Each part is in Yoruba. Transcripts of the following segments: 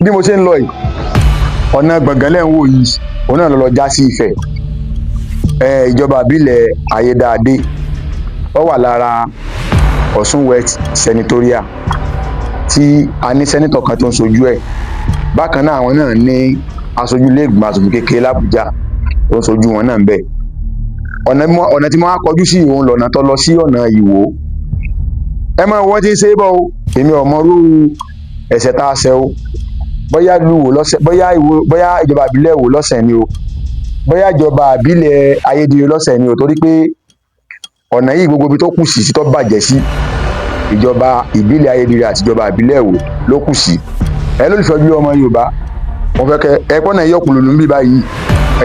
Bí mo ṣe ń lọ yìí, ọ̀nà Gbọ̀ngán lẹ́ ń wò yìí, òun náà ló lọ já sí Ifẹ̀. Ìjọba ìbílẹ̀ Ayédáadé ó wà lára Ọ̀ṣun West Senatorial tí a ní senator kan tó ń ṣojú ẹ̀. Bákan náà, àwọn náà ní aṣojú ilé ìgbìmọ̀ aṣòfin kékeré l'Ábùjá tó ń ṣojú wọn náà ń bẹ̀. Ọ̀nà tí mo wá kọjú sí, òun lọ̀nà tó lọ sí ọ̀nà Ìwó. Ẹ máa wo wọ́n ti ń ṣe é bọ̀ o. Èmi ò mọrú ẹ̀ṣẹ̀ tá a ṣẹ̀ o. Bóyá ìlú Ìwó lọ́sẹ̀, bóyá Ìwó, bóyá ìjọba ìbílẹ̀ Ìwó lọ́sẹ̀ ni o, bóyá ìjọba ìbílẹ̀ Ayédire lọ́sẹ̀ ni o, torí pé ọ̀nà yìí, gbogbo ibi tó kù sí tó bàjẹ́ sí, ìjọba ìbílẹ̀ Ayédire àti ìjọba ìbílẹ̀ Ìwó ló kù sí. Ẹ lólùfẹ́ ojú ọmọ Yorùbá, mo fẹ́ kẹ́ ẹ pọ́nà yọkùn lùlù ń bí báyìí.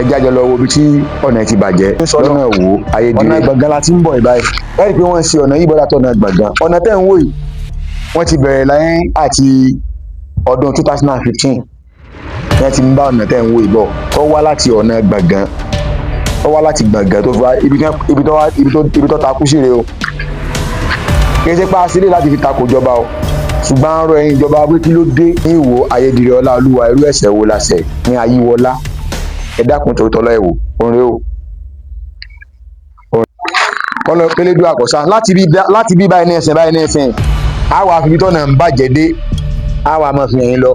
Ẹ jájọ lọ wo ibi tí ọ̀nà ti bàjẹ́ lọ́nà Ìwó, Ayédire. Ọ̀nà Gbọ̀ngán la ti ń bọ̀ yìí báyìí. Ẹ rí i pé wọ́n ń ṣe ọ̀nà yìí bọ́dà tó ọ̀nà Gbọ̀ngán. Ọ̀nà tẹ́ ń wò yìí, wọ́n ti bẹ̀rẹ̀ láyé àti ọdún 2015 wọ́n ti ń bá ọ̀nà tẹ́ ń wò yìí bọ̀, tó wá láti ọ̀nà Gbọ̀ngán, tó wá láti Gbọ̀ngán tó fi wá ibi tó takú sí rèé o. Kì í ṣe pa sílé láti fi takò ìjọba o, ṣùgbọ́n à ń rọ ẹ̀yin ìjọba pé kí ló dé ní Ìwó, Ayédire, Ọláolúwa, irú ẹ̀ṣẹ̀ wo la ṣẹ̀ ní Ayíwọlá? Ẹ dákun, torí tọ́lọ́, ẹ̀ wò òun rèé o. Kọ́lọ́ kélédú àkọ́sá láti bí báyìí ní ẹsẹ̀ báyìí ní ẹsẹ̀ á wàá fi ibi tọ́nà ń bàjẹ́ dé, á wàá máa fi hàn yín lọ,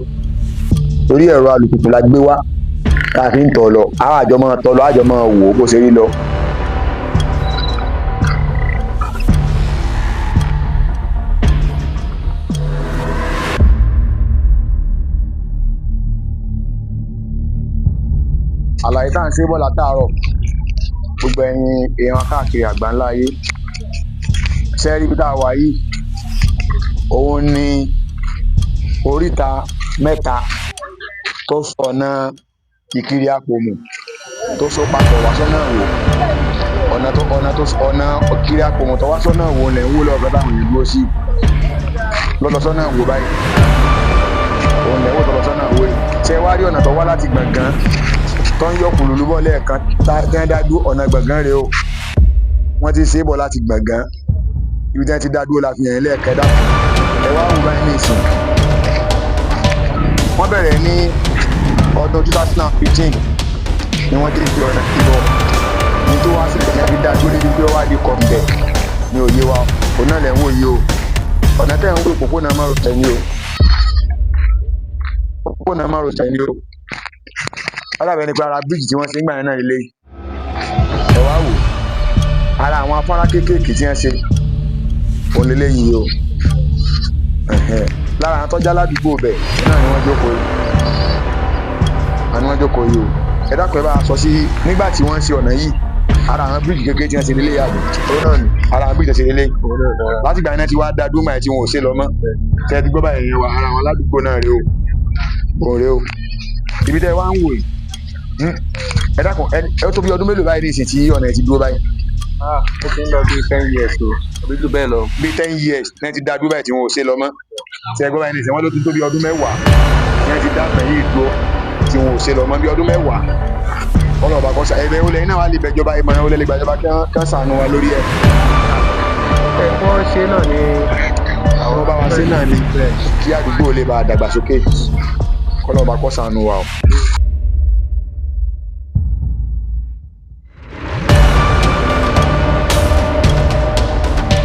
torí ẹ̀rọ alùpùpù la gbé wá tá a fi ń tọ̀ lọ. Á wàá jọ máa tọ̀ lọ, á jọ máa wò ó bó ṣe rí lọ. Àlàyé tá à ń ṣe bọ̀ látàárọ̀, gbogbo ẹ̀yin èèyàn káàkiri àgbáńlá ayé, ṣe rí ibi tá a wà yìí, òun ni oríta mẹ́ta tó sọ ọ̀nà Ìkirè Àpòmù tó so papọ̀ wá sọ́nà Ìwó. Ọ̀nà Ìkirè Àpòmù tó wá sọ́nà Ìwó lẹ̀ ń wò lọ́ọ̀kan táwọn èèyàn dúró sí lọ́lọ́ sọ́nà Ìwó báyìí. Òun lẹ̀ ń wò tọ́lọ́ sọ́nà Ìwó yìí. Ṣé wá rí ọ̀nà tó wá láti Gbọ̀ngán tó ń yọ kùlùlù bọ̀ lẹ́ẹ̀kan tí wọ́n dá dúró? Ọ̀nà Gbọ̀ngán rèé o. Wọ́n ti ṣe é bọ̀ láti Gbọ̀ngán, ibi tí wọ́n ti dá dúró la fi hàn yín lẹ́ẹ̀kan. Dákun, ẹ wá wò báyìí ní ìsìn. Wọ́n bẹ̀rẹ̀ ní ọdún 2015 ni wọ́n ti fi ọ̀nà ìbọ̀ ní tó wá sí ìgbà fi dá dúró débi pé ó wá di kọ̀ǹbẹ̀ ní òye wa. Òun náà lẹ̀ ń wò yìí o. Ọ̀nà tẹ̀ ń wò, òpópónà márosẹ̀ ni o, òpópónà márosẹ̀ ni o. Alábẹ́ ni pé ara bíríìjì tí wọ́n ṣe ń gbà yẹn náà lélẹ́yìí. Ẹ wá wò ara àwọn afárá kéékèèké tí wọ́n ṣe, òun lélẹ́yìí o. Lára àwọn tọ́jà ládùúgbò bẹ̀ náà ni wọ́n jókòó yìí, àwọn ni wọ́n jókòó yìí o. Ẹ dákun, ẹ bá a sọ sí nígbà tí wọ́n ń ṣe ọ̀nà yìí, ara àwọn bíríìjì kékeré tí wọ́n ṣe lélẹ́yìí àbí? Òun náà ni. Ara àwọn bíríìjì tí wọ́n ṣe lélẹ́yìí. Òun náà dára. Láti ìgbà yẹn náà ti wá dá dúró mọ́ ẹ̀ tí wọn ò ṣe lọ mọ́. Tẹ́ ẹ ti gbọ́ báyìí yẹn wà ara àwọn aládùúgbò náà rèé o, òun rèé o, ibi tẹ́ ẹ wá ń wò yìí. Ẹ dákun, ẹ ó tó bí ọdún mélòó báyìí ní ìsìn tí ọ̀nà ẹ̀ ti dúró báyìí? Ah, ó ti ń lọ bí 10 years o, àbí jù bẹ́ẹ̀ lọ. Bí 10 years ní ti dá dúró báyìí tí wọn ò ṣe lọ mọ́. Tí ẹ gbọ́ báyìí ní ìsìn, wọn ló ti tó bí ọdún 10 ní ti dá ọ̀nà yìí dúró tí wọn ò ṣe lọ mọ́, bí ọdún 10. Ọlọ́ọ̀bà kọ́sà ẹ̀bẹ̀ olè iná wa lè bẹ̀jọba, ìmọ̀ràn olè lè gbàjọba kí wọ́n ṣàánú wa lórí ẹ̀. Ẹ kí wọ́n ṣe náà ni. Àwọn bá wa ṣe náà ni kí àdúgbò lè bá a dàgbàsókè. Kọ́lọ́ọ̀bà kó ṣàánú wa o.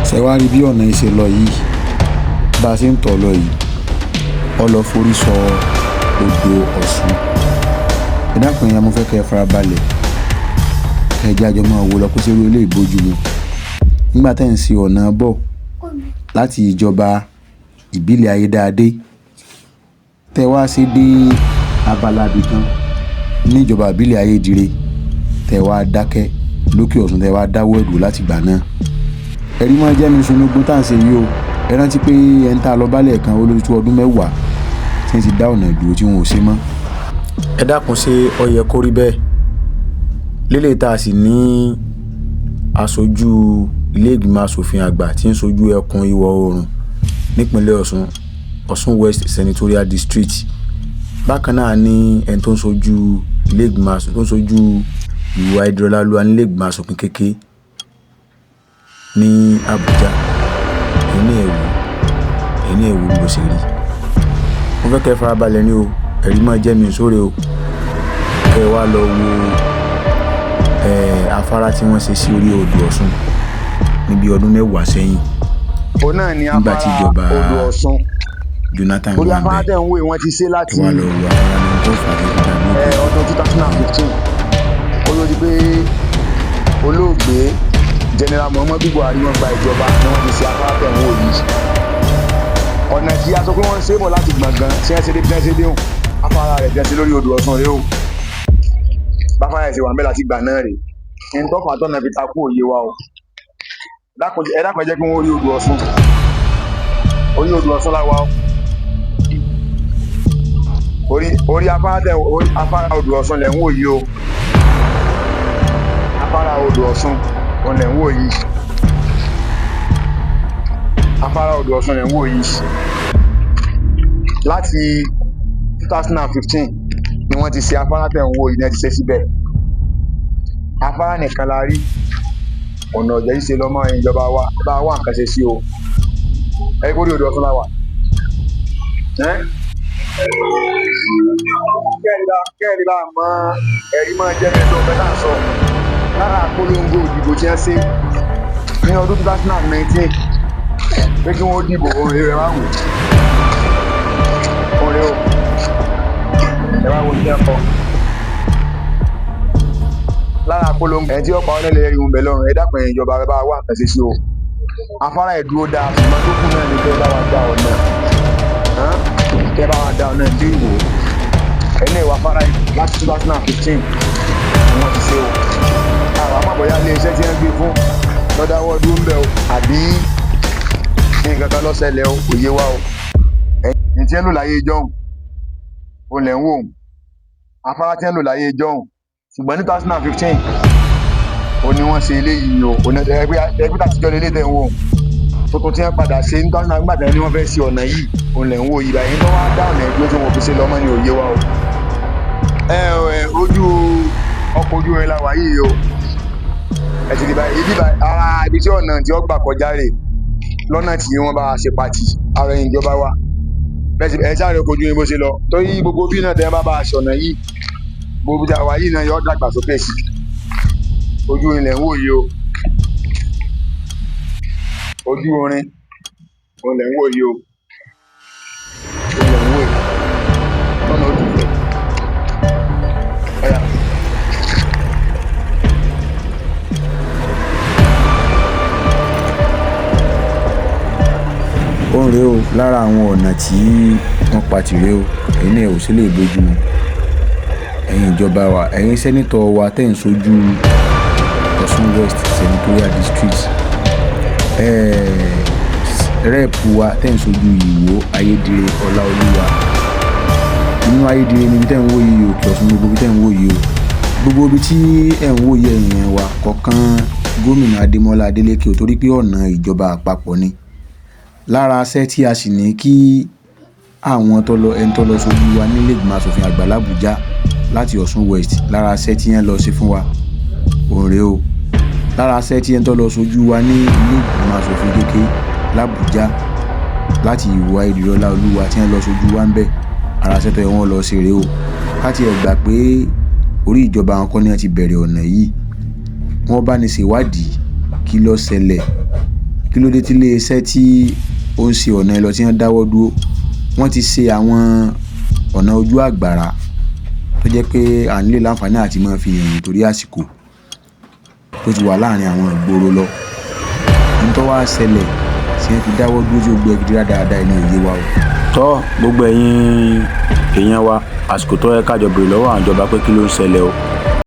Ṣe wá rí bí ọ̀nà yìí ṣe lọ yìí, bá a ṣe ń tọ̀ lọ yìí, ó lọ forí sọ odò Ọ̀ṣun. Ẹ dákun yẹn, mo fẹ́ kẹ́ ẹ farabalẹ̀, kẹ́ ẹ jẹ́ àjọ máa wò lọ kó ṣerú ilé ìbójú mu nígbà tẹ́ ń ṣe ọ̀nà bọ̀ láti ìjọba ìbílẹ̀ Ayédáadé, tẹ́ wá sí dé abala ibì kan níjọba ìbílẹ̀ Ayédire, tẹ́ wá dákẹ́ lókè Ọ̀ṣun, tẹ́ wá dáwọ́ ẹ̀dùn láti gbà náà. Ẹ̀rí máa jẹ́ mi sunugún tá à ń ṣe yìí o. Ẹ rántí pé ẹni tá a lọ bálẹ̀ kan ó lójú tó ọdún 10 tí ń ti dá ọ̀nà ìdúró tí wọn ò ṣe mọ́. Ẹ dákun, ṣé ó yẹ kó rí bẹ́ẹ̀ lélẹ̀ tá a sì ní aṣojú ilé ìgbìmọ̀ asòfin àgbà tí ń ṣojú ẹkùn ìwọ̀ oòrùn nípínlẹ̀ Ọ̀ṣun, Ọ̀ṣun West Senatorial District? Bákan náà ní ẹni tó ń ṣojú ilé ìgbìmọ̀ tó ń ṣojú Ìwó Ayédèròlálúwà nílé ìgbìmọ̀ asòfin kékeré ní Àbújá. Ẹ̀yin náà ẹ wò, ẹ̀yin náà ẹ wò bí mo ṣe rí. Mo fẹ́ kẹ́ ẹ farabalẹ̀ ní o. Ẹ̀rí máa jẹ́ mi sóre o. Kẹ́ ẹ wá lọ wo afárá tí wọ́n ṣe sí orí odò Ọ̀ṣun níbi ọdún 10 sẹ́yìn Òun náà ni nígbà tí afárá ìjọba odò Ọ̀ṣun. Jonathan Orí wà ń afárá bẹ̀. tẹ̀ ń wò yìí, wọ́n ti ṣe Ẹ láti wá lọ wo afárá náà tó fà á tó fi dàbí òkè. ọdún 2015. Ó ló di pé olóògbé General Muhammadu Buhari wọ́n gba ìjọba ni wọ́n ti ṣe afárá tẹ̀ ń wò yìí. Ọ̀nà tí a sọ pé wọ́n ń ṣe é bọ̀ láti Gbọ̀ngàn tí wọ́n ṣe dé bí wọ́n ṣe dé hùn, afárá rẹ̀ tí wọ́n ṣe lórí odò Ọ̀ṣun rèé o. Báfárá ẹ̀ ṣe wà ń bẹ̀ láti gbà náà rèé. Ní tọ́fà tọ́nà fi takú òye wa o. Ẹ dákun, ẹ jẹ́ kí wọ́n rí odò Ọ̀ṣun. Orí odò Ọ̀ṣun la wà o. Orí afárá tẹ̀, orí afárá odò Ọ̀ṣun lẹ̀ ń wò yìí o. Afárá odò Ọ̀ṣun òun lẹ̀ ń wò yìí. Afárá odò Ọ̀ṣun lẹ̀ ń wò yìí. Láti 2015 ni wọ́n ti ṣe afárá tẹ̀ ń wò yìí ní ẹ ti ṣe síbẹ̀. Afárá nìkan la rí, ọ̀nà ọ̀jẹ̀ yìí ṣe lọ́mọ. Ìjọba wa, ẹ bá wá nǹkan ṣe sí o. Ẹ kó rí odò Ọ̀ṣun la wà. Kẹ́ẹ̀rí bá mọ ẹ̀rí máa jẹ́ mi tó fẹ́ náà sọ lára àpolongo ìdìbò tí wọ́n ṣe ní ọdún 2019 pé kí wọ́n dìbò orin rẹ̀, wá wò orin o. Ẹ wá wo ní ẹ̀kọ́ lára àpolongo ẹ̀ tí ọ̀pá ọ̀nẹ́lẹ̀ rí un bẹ̀ lọ́rùn. Ẹ dákun, ẹ̀yin ìjọba, ẹ bá wá nǹkan ṣe sí o. Afárá ẹ̀ dúró dáa, ṣùgbọ́n tó kù náà ni kẹ́ ẹ bá wa dá ọ̀nà, kẹ́ ẹ bá wa dá ọ̀nà dé Ìwó. Ẹni ìwà afárá yìí láti 2015 ni wọ́n ti ṣe o. Àwọn àmọ̀bọ̀yá ilé iṣẹ́ tí wọ́n gbé fún lọ́dáwọ́ dúró ń bẹ̀ o, àbí nǹkan kan ló ṣẹlẹ̀ o, kò yé wa o. Ẹ̀yìn tí ń lò láyé ìjọ́un òun lẹ̀ ń wò ó, afárá tí ń lò láyé ìjọ́un, ṣùgbọ́n ní 2015 ó ní wọ́n ṣe eléyìí o. Òun ẹgbẹ́ tàtijọ́ lélẹ́ tẹ̀ ń wò ó, tuntun tí wọ́n padà ṣe ní 2000 nígbà tí wọ́n fẹ́ ṣe ọ̀nà yìí òun lẹ̀ ń wò yìí báyìí. Tó wá dá ọ̀nà ẹ̀dúró tí wọ́n fi ṣe lọ́mọ ní òye wa o. Ẹ ẹ ojú ọkọ̀ ojú irin la wà yìí o. Ẹ ti di báyìí, ibi báyìí, ara ibi tí ọ̀nà tí ó gbà kọjá rè lọ́nà tí wọ́n bá ṣe pàtì ara ẹ̀yìn ìjọba wa. Bẹ́ẹ̀ sì ẹ sáré ọkọ̀ ojú irin bó ṣe lọ, torí gbogbo bí náà tẹ́ bá a ṣọ̀nà yìí, gbogbo tí a wà yìí náà yọ dàgbàsókè sí. Ojú irin lẹ̀ ń wò yìí o. Ojú irin òun lẹ̀ ń wò yìí o, òun lẹ̀ ń wò yìí lọ́nà ojú rẹ̀ ọ̀yà. Ó ń rèé o, lára àwọn ọ̀nà tí wọ́n pa tì rèé o. Ẹ̀yin náà ò sí lè bójú mu. Ẹ̀yin ìjọba wa, ẹ̀yin senator wa tẹ̀ ń sojú Ọ̀ṣun West Senatorial District, rep wa tẹ̀ ń sojú Ìwó, Ayédire Ọláolúwa, inú Ayédire níbi tẹ̀ ń wò yìí, Òkè Ọ̀ṣun, gbogbo ibi tẹ̀ ń wò yìí o, gbogbo ibi tí ẹ̀ ń wò yìí, ẹ̀yìn wa kọ̀ọ̀kan, gómìnà Adémọ́lá Adélékè ò, torí pé ọ̀nà ìjọba àpapọ̀ ni. Lára iṣẹ́ tí a sì ní kí àwọn tó lọ, ẹni tó lọ sojú wa nílé ìgbìmọ̀ asòfin àgbà l'Àbújá láti Ọ̀ṣun West, lára iṣẹ́ tí wọ́n lọ ṣe fún wa òun rèé o. Lára iṣẹ́ tí ẹni tó lọ sojú wa ní ilé ìgbìmọ̀ asòfin kékeré l'Àbújá láti Ìwó, Ayédire Ọláolúwa, tí wọ́n lọ sojú wa ń bẹ̀, ara iṣẹ́ tó yẹ wọ́n lọ ṣe rèé o. Ká tiẹ̀ gbà pé orí ìjọba àwọn kọ́ ni wọ́n ti bẹ̀rẹ̀ ọ̀nà yìí, wọ́n bá ní ṣèwádìí kí ló ṣẹlẹ̀, kí ló dé tí ilé iṣẹ́ tí ó ń ṣe ọ̀nà ẹ lọ tí wọ́n dáwọ́ dúró. Wọ́n ti ṣe àwọn ọ̀nà ojú àgbàrá tó jẹ́ pé à ń lè láǹfààní àti máa fi hàn yín torí àsìkò tó ti wà láàrin àwọn ìgboro lọ. Ohun tó wá ṣẹlẹ̀ tí wọ́n fi dáwọ́ dúró tí gbogbo ẹ̀ fi di rádaràda inú òye wa o. Tọ́ gbogbo ẹ̀yin èèyàn wa, àsìkò tó yẹ ká jọ béèrè lọ́wọ́ àwọn ìjọba pé kí ló ń ṣẹlẹ̀ o.